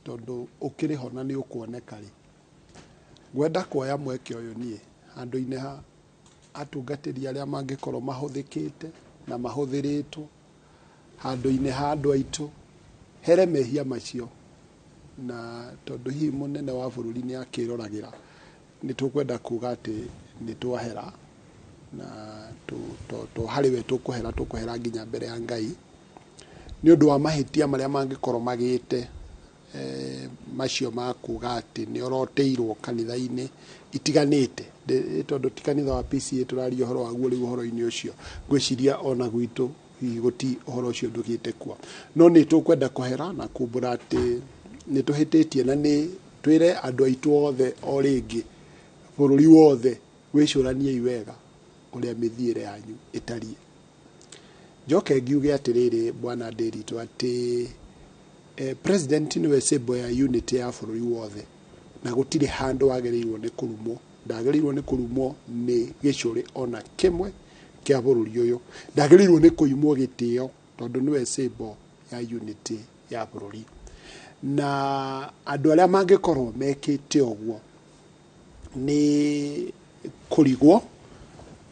tondũ ũkĩrĩ ho na nĩ ũkuoneka rĩ, ngwenda kuoya mweke ũyũ niĩ handũ-inĩ ha atungatĩri arĩa mangĩkorwo mahũthĩkĩte na mahũthĩrĩtwo handũ-inĩ ha andũ aitũ, here mehia macio, na tondũ hihi mũnene wa bũrũri nĩ akĩroragĩra, nĩ tũkwenda kuga atĩ nĩ twahera na to harĩ we tũkũhera, tũkũhera nginya mbere ya Ngai nĩ ũndũ wa mahĩtia marĩa mangĩkorwo magĩte, macio ma kuga atĩ nĩ oroteirwo kanitha-inĩ itiganĩte, tondũ ti kanitha wa PCA tũraria ũhoro waguo rĩu ũhoro-inĩ ũcio, ngwĩciria ona gwitũ hihi gũti ũhoro ũcio ndũgĩte kuo, no nĩ tũkwenda kũhera na kumbũra atĩ nĩ tũhĩtĩtie, na nĩ twĩre andũ aitũ othe o rĩngĩ bũrũri wothe wĩcũraniei wega ũrĩa mĩthiĩre yanyu ĩtariĩ. Njoke ngiuge atĩrĩrĩ bwana Ndĩritũ atĩ president nĩwe symbol ya unity ya bũrũri wothe, na gũtirĩ handũ wagĩrĩirwo nĩ kũrumwo, ndagĩrĩirwo nĩ kũrumwo nĩ gĩcũrĩ ona kĩmwe kĩa bũrũri ũyũ, ndagĩrĩirwo nĩ kũimwo gĩtĩo tondũ nĩwe symbol ya unity ya bũrũri. Na andũ arĩa mangĩkorwo mekĩte ũguo nĩ kũrigwo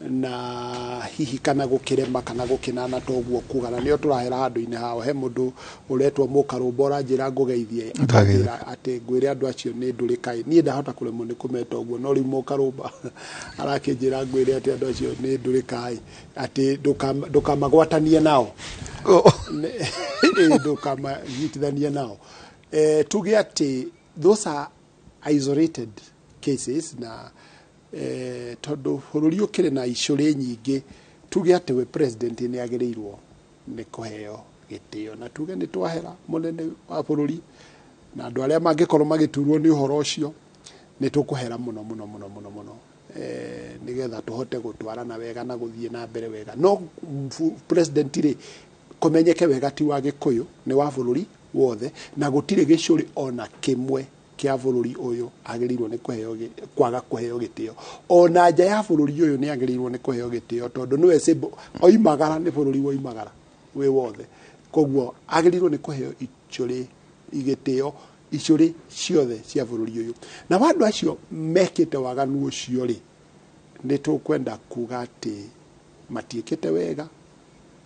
na hihi kana gũkĩrema kana gũkĩnana toguo kuga, na nĩo tũrahera handũ-inĩ hao. He mũndũ ũretwo Mũkarũmba ũranjĩra ngũgeithie, akanjĩra atĩ ngwĩre andũ acio nĩ ndũrĩka, niĩ ndahota kũremwo nĩ kũmeta ũguo, no rĩu Mũkarũmba arakĩnjĩra ngwĩre atĩ andũ acio nĩ ndũrĩka, atĩ ndũkamagwatanie nao, ndũkamanyitithanie nao. Tuge atĩ those are isolated cases, na tondũ bũrũri ũkĩrĩ na icũrĩ nyingĩ, tuge atĩ we president nĩ agĩrĩirwo nĩ kũheo gĩtĩo, na tuge nĩ twahera mũnene wa bũrũri na andũ arĩa mangĩkorwo magĩturwo nĩ ũhoro ũcio nĩ tũkũhera mũno mũno mũno mũno mũno, nĩgetha tũhote gũtwarana wega na gũthiĩ na mbere wega. No president rĩ, kũmenyeke wega ti wa Gĩkũyũ, nĩ wa bũrũri Wothe, na gũtirĩ gĩcũrĩ ona kĩmwe kĩa bũrũri ũyũ agĩrĩirwo nĩ kũheo kwaga kũheo gĩtĩo. Ona nja ya bũrũri ũyũ nĩ agĩrĩirwo nĩ kũheo gĩtĩo, tondũ nĩwe symbol. Oimagara nĩ bũrũri woimagara wĩ wothe. Koguo agĩrĩirwo nĩ kũheo icũrĩ igĩtĩo, icũrĩ ciothe cia bũrũri ũyũ. Na andũ acio mekĩte waganu ũcio rĩ, nĩ tũkwenda kuga atĩ matiĩkĩte wega,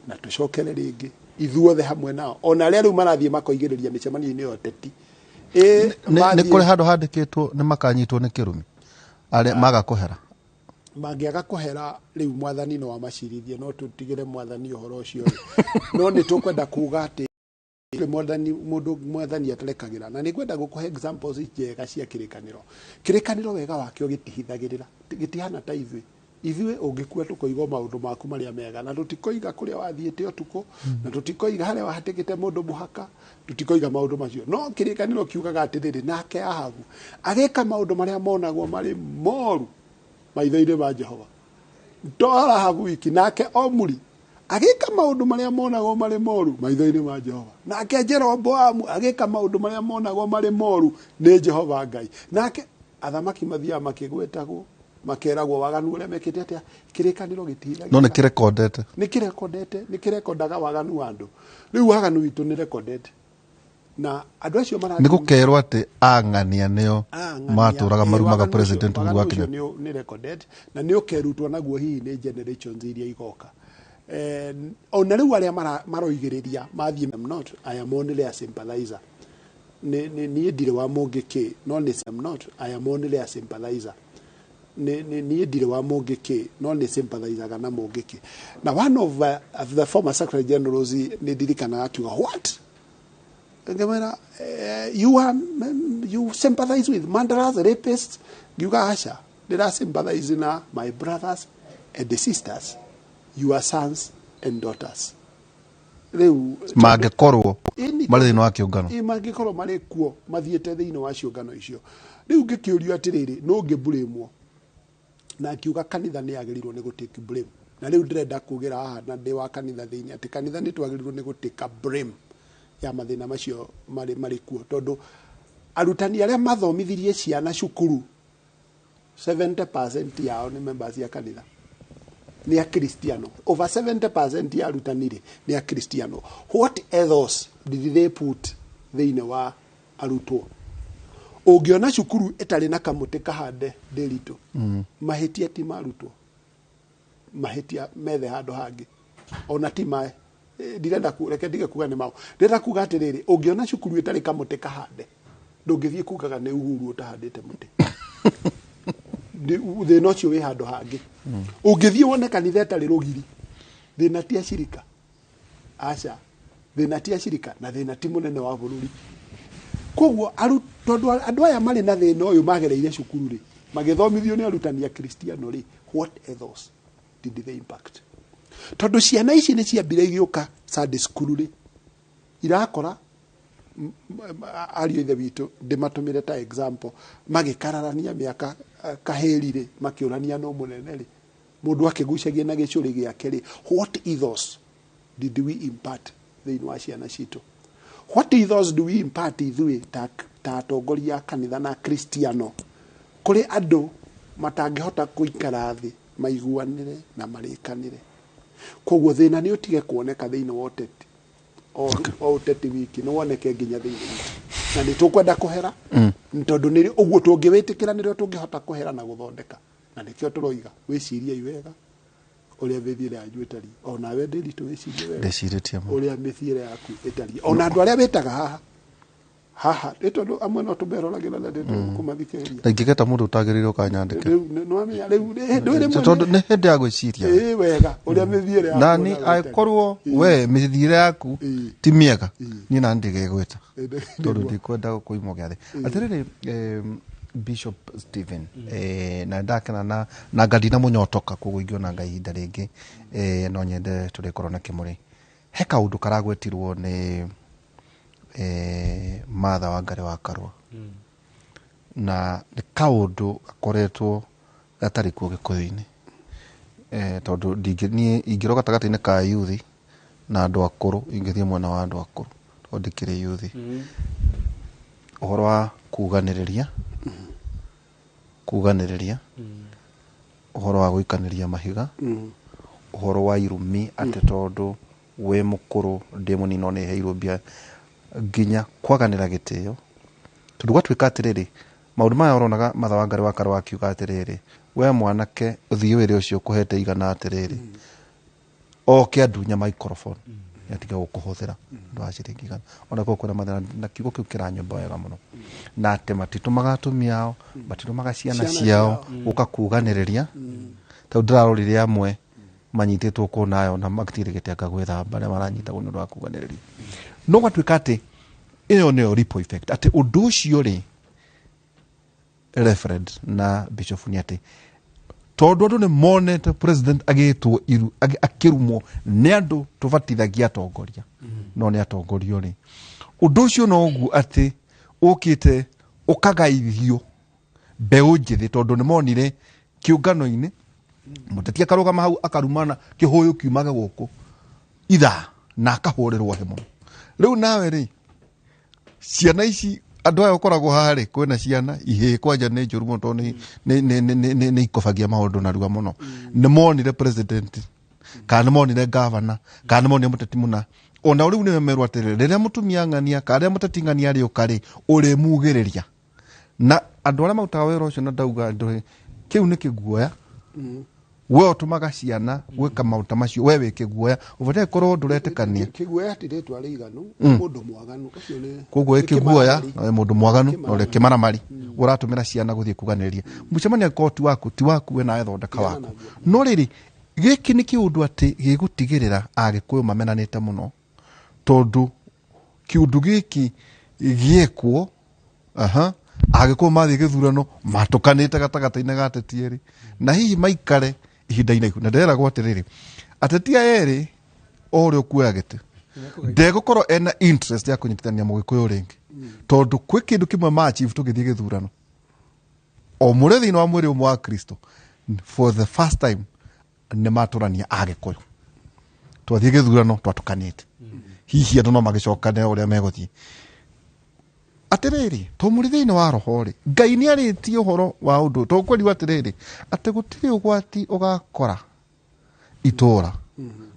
na tũcokere rĩngĩ ithuothe hamwe nao, ona arĩa rĩu marathiĩ makoigĩrĩria mĩcemanio-inĩ ya ũteti. Nĩ nĩ kũrĩ handũ handĩkĩtwo nĩ makanyitwo nĩ kĩrumi arĩa maga kũhera? Mangĩaga kũhera rĩu, Mwathani no amacirithie, no tũtigĩre Mwathani ũhoro ũcio rĩ. No nĩ tũkwenda kuga atĩ Mwathani, mũndũ Mwathani atarekagĩra. Na nĩ ngwenda gũkũhe examples njega cia Kĩrĩkanĩro. Kĩrĩkanĩro wega wakĩo gĩtihithagĩrĩra, gĩtihana ta ithuĩ. Ithuĩ ũngĩkua tũkoiga o maũndũ maku marĩa mega, na tũtikoiga kũrĩa wathiĩte ũtukũ, na tũtikoiga harĩa wahatĩkĩte mũndũ mũhaka, tũtikoiga maũndũ macio. No Kĩrĩkanĩro kiugaga atĩrĩrĩ, nake Ahabu agĩka maũndũ marĩa monagwo marĩ moru maitho-inĩ ma Jehova. To Ahabu wiki, nake Omuri agĩka maũndũ marĩa monagwo marĩ moru maitho-inĩ ma Jehova, nake Jeroboamu agĩka maũndũ marĩa monagwo marĩ moru nĩ Jehova Ngai. Nake athamaki mathiaga makĩgwetagwo, makeragwo waganu ũrĩa mekĩte. Atĩa? Kĩrĩkanĩro gĩtihithagĩrĩra. No nĩ kĩrekondete. Nĩ kĩrekondete, nĩ kĩrekondaga waganu wa andũ. Rĩu waganu witũ nĩ recorded, na andũ acio nĩ gũkerwo atĩ ang'ania nĩo matũraga marumaga President Uhuru wa waganu ũcio Kenyatta. Nĩ recorded na nĩ ũkerutwo naguo hihi nĩ generations iria igoka. Ona rĩu arĩa maroigĩrĩria mathiĩ, I'm not, I am only a sympathizer. Niĩ ndirĩ wa Mũngĩkĩ, no nĩ I'm not, I am only a sympathizer. Niĩ ndirĩ wa Mũngĩkĩ, no nĩ sympathizaga na Mũngĩkĩ. Na one of the former secretary generals, nĩ ndirikanaga akiuga, "What?" Ngĩmwĩra, "You sympathize with murderers, rapists?" Ngiuga, "Aca, ndĩra sympathize na my brothers and the sisters, your sons and daughters." Rĩu mangĩkorwo Ĩni. marĩ thĩinĩ wa kĩũngano. Ĩ, mangĩkorwo marĩ kuo, mathiĩte thĩinĩ wa ciũngano icio. Rĩu ngĩkĩũrio atĩrĩrĩ, no ngĩmburĩmwo, na akiuga kanitha nĩ yagĩrĩirwo nĩ gũtake blame. Na rĩu ndĩrenda kugĩra haha, na ndĩ wa kanitha thĩinĩ, atĩ kanitha nĩ twagĩrĩirwo nĩ gũtĩka blame ya mathĩna macio marĩ kuo, tondũ arutani arĩa mathomithirie ciana cukuru, 70% yao nĩ members ya kanitha, nĩ akristiano. Over 70% ya arutani rĩ, nĩ akristiano. What ethos did they put thĩinĩ wa arutwo? Ũngĩona cukuru ĩtarĩ na kamũtĩ kahande ndĩritũ, mahĩtia ti ma arutwo, mahĩtia methe handũ hangĩ, ona ti mae. Ndirenda reke ndige kuga nĩ mao. Ndĩrenda kuga atĩrĩrĩ, ũngĩona cukuru ĩtarĩ kamũtĩ kahande, ndũngĩthiĩ kugaga nĩ Uhuru ũtahandĩte mũtĩ. Thĩna ũcio wĩ handũ hangĩ. Ũngĩthiĩ wone kanitha ĩtarĩ rũgiri, thĩna ti acirika, aca, thĩna ti acirika, na thĩna ti mũnene wa bũrũri. Koguo tondũ andũ aya marĩ na thĩna ũyũ magereire cukuru rĩ, magĩthomithio nĩ arutani a kristiano rĩ, what ethos did they impact? Tondũ ciana ici nĩ ciambire igĩũka Sunday school rĩ, irakora ariũ a ithe witũ, ndĩmatũmĩre ta example, magĩkararania mĩaka kahĩri rĩ, makĩũrania no mũnene rĩ, mũndũ akĩgucagia na gĩcũrĩ gĩake rĩ. What ethos did we impart thĩinĩ wa ciana citũ? What ethos do we impart ithuĩ ta atongoria a kanitha na kristiano kũrĩ andũ matangĩhota gũikara thĩ maiguanĩre na marĩkanĩre? Koguo thĩna nĩ ũtige kuoneka thĩinĩ wa ũteti, o ũteti wiki, nĩ woneke nginya thĩinĩ witũ, na nĩ tũkwenda kũhera, tondũ nĩ ũguo tũngĩwĩtĩkĩra nĩrĩo tũngĩhota kũhera na gũthondeka. Na nĩkĩo tũroiga wĩciriei wega ũrĩa mĩthiĩre yanyu ĩtariĩ. Onawe Ndĩritũ, wĩcirie wega Ndĩcirĩtie mũno. ũrĩa mĩthiĩre yaku ĩtariĩ, ona andũ arĩa wĩtaga haha haha, nĩ tondũ amwe no tũmeroragĩra na nĩ tũkũmathikĩrĩria. Na ingĩgeta mũndũ ũtagĩrĩire ũkanyandĩkĩra. Rĩu nĩwamenya rĩu ndwĩ rĩmwe Tondũ nĩ hĩndĩ ya gwĩciria. Ĩĩ, wega ũrĩa mĩthiĩre yaku na ni onawe ĩtariĩ. angĩkorwo we mĩthiĩre yaku ti mĩega, niĩ na ndigĩgwĩta, tondũ ndikwenda kũimwo gĩathĩ. Atĩrĩrĩ, Bishop Stephen, na ndakena na ngandina mũnyotoka, koguo ingĩona nga ihinda rĩngĩ, no nyende tũrĩkorwo na kĩmũrĩ. He kaũndũ karagwetirwo nĩ Martha Wangari wa Karua, na nĩ kaũndũ gakoretwo gatarĩ kuo Gĩkũyũ-inĩ, tondũ niĩ ingĩrwo gatagatĩ-inĩ ka yuthi na andũ akũrũ, ingĩthiĩ mwena wa andũ akũrũ. Tondũ ndĩkĩrĩ yuthi. Ũhoro wa kuganĩrĩria, kuganĩrĩria, ũhoro wa gũikanĩria mahiga, ũhoro wa irumi atĩ tondũ wĩ mũkũrũ ndĩ mũnini no nĩ heirwo mbia, nginya kwaganĩra gĩtĩo. Tondũ gwatuĩka atĩrĩrĩ, maũndũ maya ũronaga Martha Wangari wa Karua akiuga atĩrĩrĩ, we mwanake ũthiĩ wĩre ũcio ũkũhete igana atĩrĩrĩ, oke andunya microphone nĩatiga gũkũhũthĩra ũndũ wa ciringi igana. Ona korwo kwĩna mathĩna, na kiugo kĩu kĩranyũmba wega mũno, na atĩ matitũmaga atumia ao, matitũmaga ciana Ciana ciao ciao. gũka kuganĩrĩria. Tondũ ndĩrarorire amwe manyitĩtwo kũnayo na matirĩ gĩtĩ gwĩthamba arĩa maranyitagwo nĩ ũndũ wa kuganĩrĩria. No gwatuĩka atĩ ĩyo nĩyo ripple effect, atĩ ũndũ ũcio rĩ, reverend na bishop, nĩ atĩ tondũ andũ nĩ monete president agĩtwo iru akĩrumwo nĩ andũ tũbatithagia atongoria, no nĩ atongorio rĩ, ũndũ ũcio noguo atĩ ũkĩte ũkagaithio mbeũ njĩthĩ, tondũ nĩ monire kĩũngano-inĩ mũteti akarũgama hau akarumana kĩhũyũ kiumaga gũkũ ithaa na akahũrĩrwo hĩ mũno. Rĩu nawe rĩ, ciana ici andũ aya ũkoragwo haha rĩ, kwĩna ciana ihĩĩ kwanja nĩ njũru mũno tondũ nĩ ikobagia maũndũ narua mũno. Nĩ monire president kana nĩ monire gavana kana nĩ monire mũteti mũna, ona rĩu nĩwe merwo atĩrĩrĩ, rĩrĩa mũtumia ng'ania kana rĩrĩa mũteti ng'ania arĩũka rĩ, ũrĩmugĩrĩria. Na andũ arĩa marutaga wĩra ũcio, na ndauga ndũrĩ kĩu nĩ kĩguoya, we ũtũmaga ciana gwĩka maũndũ ta macio, we wĩ kĩguoya, ũbataire korwo ndũretĩkania. Kĩguoya ti rĩtwa rĩiganu. Mũndũ mwaganu ũcio nĩ Koguo wĩ nĩ kĩguoya kĩmaramari. na wĩ mũndũ mwaganu na ũrĩ kĩmaramari, ũratũmĩra ciana gũthiĩ kuganĩrĩria mũcemanio. Angĩkorwo ti waku, ti waku, we nawe thondeka waku. No rĩrĩ, gĩkĩ nĩ kĩũndũ atĩ gĩgũtigĩrĩra Agĩkũyũ mamenanĩte mũno, tondũ kĩũndũ gĩkĩ gĩekwo, aha, Agĩkũyũ mathiĩ gĩthurano matũkanĩte gatagatĩ-inĩ ga ateti erĩ, na hihi maikare ihinda iraihu. Na ndĩreragwo atĩrĩrĩ, ateti aya erĩ, o ũrĩa ũkuoya gĩtĩ ndegũkorwo ena interest ya kũnyitithania Mũgĩkũyũ rĩngĩ, tondũ kwĩ kĩndũ kĩmwe ma achieve tũgĩthiĩ gĩthurano, o mũrĩ thĩinĩ wa mwĩrĩ ũmwe wa Kristo, for the first time nĩ matũrania Agĩkũyũ. Twathiĩ gĩthurano twatũkanĩte, hihi andũ no magĩcokane ũrĩa megũthiĩ. Atĩrĩrĩ, to mũrĩ thĩinĩ wa roho rĩ, Ngai nĩ arĩtie ũhoro wa ũndũ to kwĩriwo atĩrĩrĩ, atĩ gũtirĩ ũgwati ũgakora itũra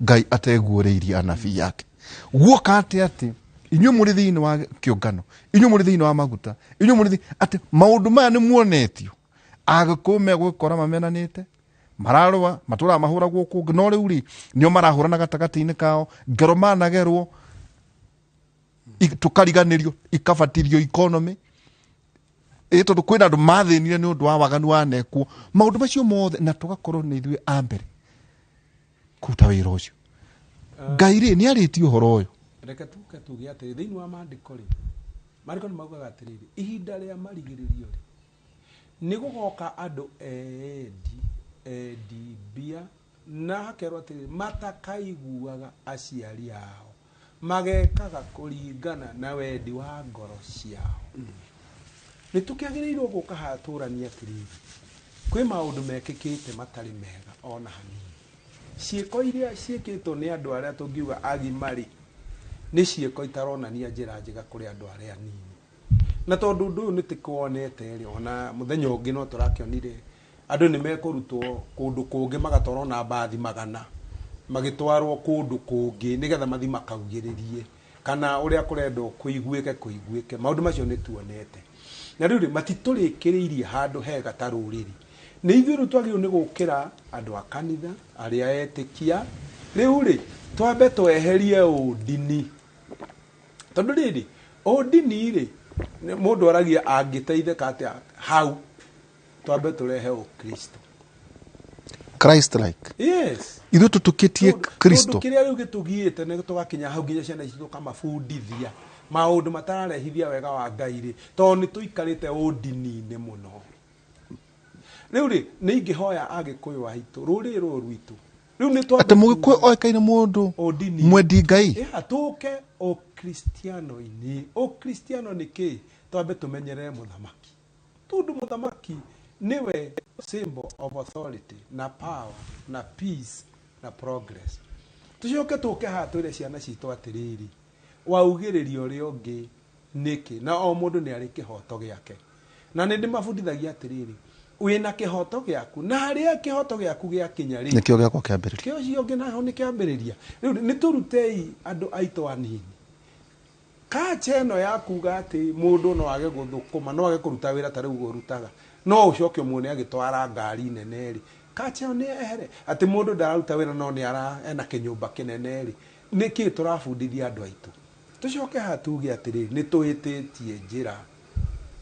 Ngai ateguũrĩirie anabii yake. Guoka atĩ inyuĩ mũrĩ thĩinĩ wa kĩũngano, inyuĩ mũrĩ thĩinĩ wa maguta, inyuĩ mũrĩ atĩ maũndũ maya nĩ muonetio, Agĩkũyũ megũgĩkora mamenanĩte, mararũa matũraga mahũragwo kũngĩ, no rĩu rĩ, nĩo marahũrana gatagatĩ-inĩ kao, ngero managerwo, tũkariganĩrio, ikabatithio economy ĩ, tondũ kwĩna andũ mathĩnire nĩ ũndũ wa waganu wanekwo maũndũ macio mothe, na tũgakorwo nĩ ithuĩ a mbere kũruta wĩra ũcio. Ngai rĩ, nĩ arĩtie ũhoro ũyũ. Reke tuke tuge atĩrĩ, thĩinĩ wa maandĩko rĩ, maandĩko nĩ maugaga atĩrĩrĩ, ihinda rĩa marigĩrĩrio rĩ, nĩ gũgoka andũ endi endi mbia, na hakerwo atĩrĩrĩ, matakaiguaga aciari ao, magekaga kũringana na wendi wa ngoro ciao. Nĩ tũkĩagĩrĩirwo gũka haha tũranie atĩrĩrĩ, kwĩ maũndũ mekĩkĩte matarĩ mega ona hanini. Ciĩko iria ciĩkĩtwo nĩ andũ arĩa tũngiuga agima rĩ, nĩ ciĩko itaronania njĩra njega kũrĩ andũ arĩa anini. Na tondũ ũndũ ũyũ nĩ tĩkuonete rĩ, ona mũthenya ũngĩ no tũrakĩonire andũ nĩ mekũrutwo kũndũ kũngĩ, magatwarwo na mbathi magana, magĩtwarwo kũndũ kũngĩ nĩgetha mathi makaugĩrĩrie kana ũrĩa kũrendwo kũiguĩke kũiguĩke. Maũndũ macio nĩ tuonete, na rĩu rĩ, matitũrĩkĩrĩirie handũ hega ta rũrĩrĩ. Nĩ ithuĩ rĩu twagĩrĩirwo nĩ gũkĩra andũ a kanitha arĩa etĩkia rĩu rĩ, twambe tweherie ũndini, tondũ rĩrĩ, ũndini rĩ, mũndũ aragia angĩteithĩka atĩa hau. Twambe tũrehe ũkristo. Christ like. Yes. Ithuĩ tũtũkĩtie Kristo. Tondũ kĩrĩa rĩu gĩtũgiĩte nĩ tũgakinya hau nginya ciana ici tũkamabundithia maũndũ matararehithia wega wa Ngai rĩ, tondũ nĩ tũikarĩte ũndini-inĩ mũno. Rĩu rĩ, nĩ ingĩhoya Agĩkũyũ aitũ, rũrĩrĩ rũrũ rwitũ rĩu nĩ twambe Atĩ Mũgĩkũyũ oĩkaine mũndũ ũndini mwendi Ngai. Yeah, tũke ũkristiano-inĩ. Ũkristiano nĩ kĩ? Twambe tũmenyerere mũthamaki, tondũ mũthamaki nĩwe symbol of authority na power na peace na progress. Tũcoke tũke haha twĩre ciana citũ atĩrĩrĩ, Waugĩrĩria ũrĩa ũngĩ nĩkĩ? Na o mũndũ nĩ arĩ kĩhoto gĩake, na nĩ ndĩmabundithagia atĩrĩrĩ, wĩna kĩhoto gĩaku, na harĩa kĩhoto gĩaku gĩakinya rĩ, Nĩkĩo gĩakwa kĩambĩrĩria. Kĩo ũcio ũngĩ naho nĩ kĩambĩrĩria. Rĩu nĩ tũrutei andũ aitũ anini kacha ĩno ya kuga atĩ mũndũ no age gũthũkũma, no age kũruta wĩra ta rĩu ũguo ũrutaga, no ũcoke ũmuone agĩtwara ngari nene rĩ. Kacha ĩyo nĩ ehere, atĩ mũndũ ndararuta wĩra no nĩ ara ena kĩnyũmba kĩnene rĩ. Nĩkĩ tũrabundithia andũ aitũ? Tũcoke haha tuge atĩrĩrĩ, nĩ tũhĩtĩtie njĩra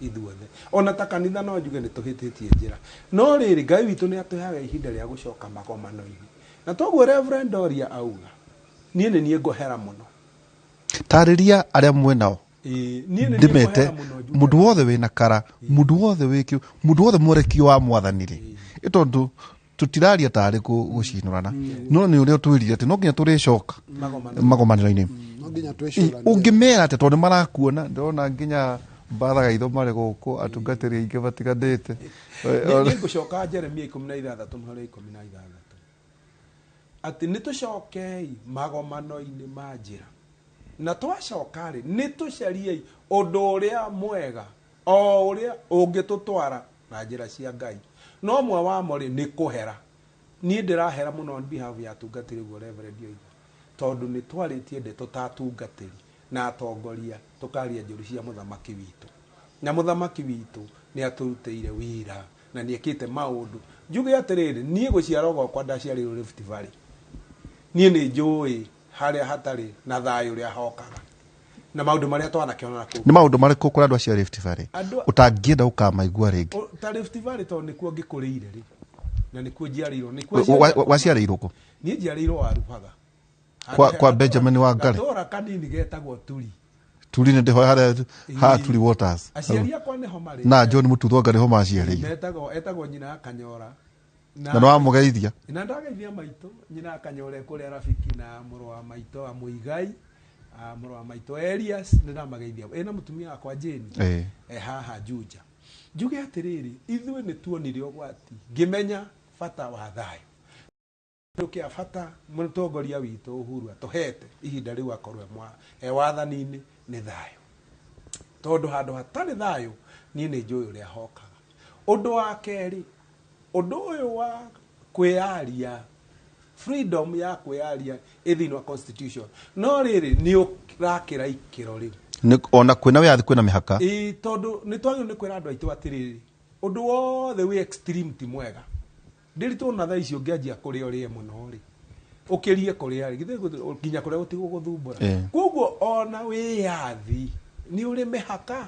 ithuothe, ona ta kanitha no njuge nĩ tũhĩtĩtie njĩra, no rĩrĩ, Ngai witũ nĩ atũheaga ihinda rĩa gũcoka magomano-inĩ, na toguo Reverend Doria auga, niĩ nĩ niĩ ngũhera mũno. Tarĩria arĩa mwenao. Ĩĩ, niĩ nĩ niĩ Ndĩmete ngũhera mũno njuge. Mũndũ wothe wĩna kara, mũndũ wothe wĩkĩo, mũndũ wothe mwerekio wa mwathani rĩ, ĩ tondũ tũtiraria tarĩ gũcinũrana, no nĩ ũrĩa ũtwĩrire atĩ no nginya tũrĩcoka Magomano. magomanĩro-inĩ. No nginya twĩcũranie. Ũngĩmera atĩ tondũ nĩ marakuona, ndĩrona nginya mbathaga itho marĩ gũkũ, atungatĩri aingĩ matiganĩte. Nĩ ngũcoka Jeremia 16 mũhari 16, atĩ nĩ tũcokei magomano-inĩ ma njĩra, na twacoka rĩ, nĩ tũcariei ũndũ ũrĩa mwega, o ũrĩa ũngĩtũtwara na njĩra cia Ngai. No ũmwe wamo rĩ, nĩ kũhera. Niĩ ndĩrahera mũno on behalf ya atungatĩri, ũguo Reverend oiga, tondũ nĩ twarĩtie ndeto ta atungatĩri na atongoria, tũkaria njũru cia mũthamaki witũ, na mũthamaki witũ nĩ atũrutĩire wĩra na nĩ ekĩte maũndũ. Njuge atĩrĩrĩ, niĩ gũciarwo gwakwa ndaciarĩirwo Rift Valley. Niĩ nĩ njũĩ harĩa hatarĩ na thayũ ũrĩa hokaga na maũndũ marĩa twanakĩona na kũu. Nĩ maũndũ marĩkũ kũrĩ andũ acio a Rift Valley Andũ- ũtangĩenda ũkamaigua rĩngĩ? Ta Rift Valley, tondũ nĩkuo ngĩkũrĩire rĩ, na nĩkuo njiarĩirwo, nĩkuo Waciarĩirwo kũ? Niĩ njiarĩirwo Warubaga. Kwa Benjamin Wangari? Gatũra kanini getagwo Turi. Turi nĩ ndĩho harĩa ha Turi Waters. Aciari akwa nĩho marĩ. Na John Mũtuthonga nĩho maciarĩirwo. Metagwo, etagwo nyina ya Kanyora. Na nĩ wamũgeithia? Na ndageithia maitũ, nyina ya Kanyora kũrĩa Rafiki, na mũrũ wa maitũ wa Mũigai, mũrũ wa maitũ Elias, nĩ ndamageithia ĩna mũtumia wakwa Jane. E haha Juja. Njuge atĩrĩrĩ, ithuĩ nĩ tuonire ũgwati, ngĩmenya bata wa thayũ. Kĩndũ kĩa bata mũtongoria witũ Uhuru atũhete ihinda rĩu akorwo e wathani-inĩ nĩ thayũ, tondũ handũ hatarĩ thayũ niĩ nĩ njũĩ ũrĩa hokaga. Ũndũ wa kerĩ, ũndũ ũyũ wa kwĩyaria, freedom ya kwĩyaria ĩ thĩinĩ wa constitution, no rĩrĩ, nĩ ũrakĩra ikĩro rĩu. Ona kwĩna wĩyathi kwĩna mĩhaka. Ĩĩ, tondũ nĩ twagĩrĩirwo nĩ kwĩra andũ aitũ atĩrĩrĩ, ũndũ wothe wĩ extreme ti mwega. Ndĩritũ na thaa ici ũngĩanjia kũrĩa ũrĩe mũno rĩ, ũkĩrie kũrĩa rĩ, githĩ nginya kũrĩa gũtigũgũthumbũra? Koguo ona wĩyathi nĩ ũrĩ mĩhaka.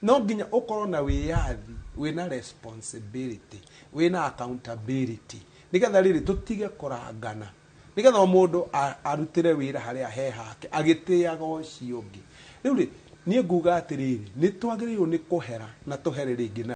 No nginya ũkorwo na wĩyathi wĩna responsibility, wĩna accountability, nĩgetha rĩrĩ tũtige kũrangana, nĩgetha o mũndũ arutĩre wĩra harĩa he hake agĩtĩaga ũcio ũngĩ. Rĩu rĩ, niĩ nguga atĩrĩrĩ, nĩ twagĩrĩirwo nĩ kũhera na tũhere rĩngĩ na